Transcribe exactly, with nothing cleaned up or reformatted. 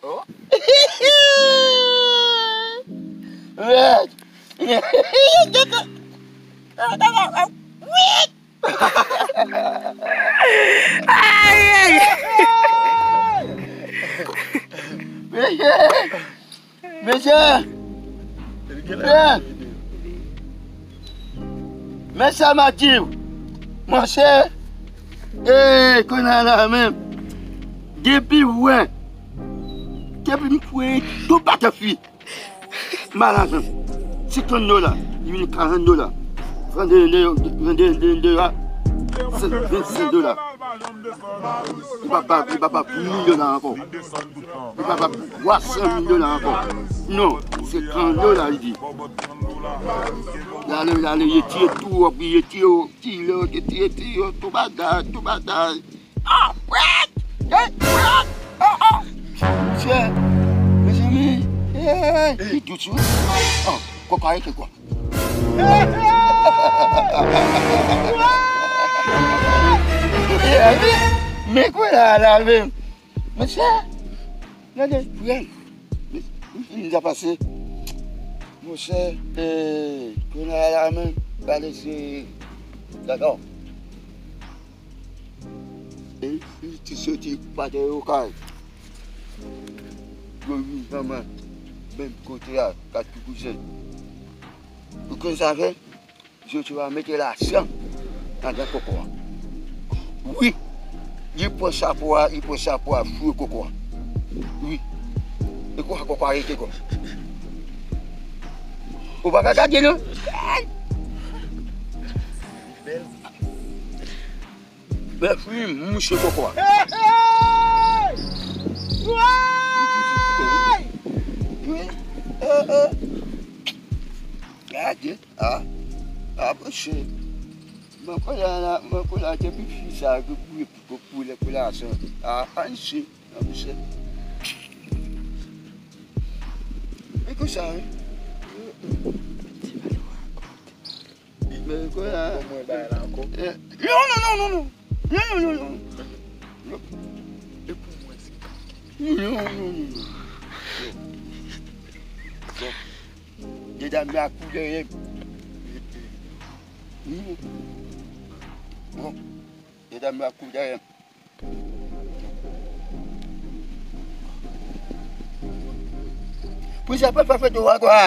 Oh. Mesye! Mesye! Mesye! Men sa m ap di w, monchè, ee, kounye a la menm, depi w wè, depi m kwè tou pa te fi, m al ajan, senkant dola, li vin karant dola, vennde, vennde, vennde dola, vennsenk dola. Li pa ba, li pa ba mil dola ankò. Li pa ba twa san mil dola ankò. Non, se trant dola li di. L ale, l ale, li tire tou, li tire tou, tire, tire, tire, tou bagay, tou bagay. Ah, pwèt! Hey, pwèt! Oh, oh! Monchè, mezanmi, hey, li dout wi. Oh, kòk arete kwa. Men kounye a la menm. Monchè, gade, frè m. Men, men, men, sa pase. Monchè, ee, kounye a la menm, gade se, dakò. E, e, ti soti pate Okay. Yo vin janmen menm kote a, kat ti kouzen. Ou konn sa fè? Joshua mete lajan anndan koko a. Wi. Li pran chapo a, li pran chapo a, foure koko a. Wi. E kwa koko a rete kon. Ou pa ka gade non. Bèf wi, mouche koko a. Hey, hey! Woy! Wi, eh, eh. Gade, ah, ah, monchè. Mwen konnen la, mwen konnen la, depi fi sa, ki boule, ki boule pou lajan. Ah, ah, monchè, ah, monchè. E konsa, wi. Men kounye a. Bon, mwen bay la ankò. Eh, non, non, non, non, non. Non, non, non, non. Non. E pou mwen se. Non, non, non, non. Bon. Medam yo ap kou dèyè m. Non. Bon. Medam yo ap kou dèyè m. Pou sa pa fè foto ankò a.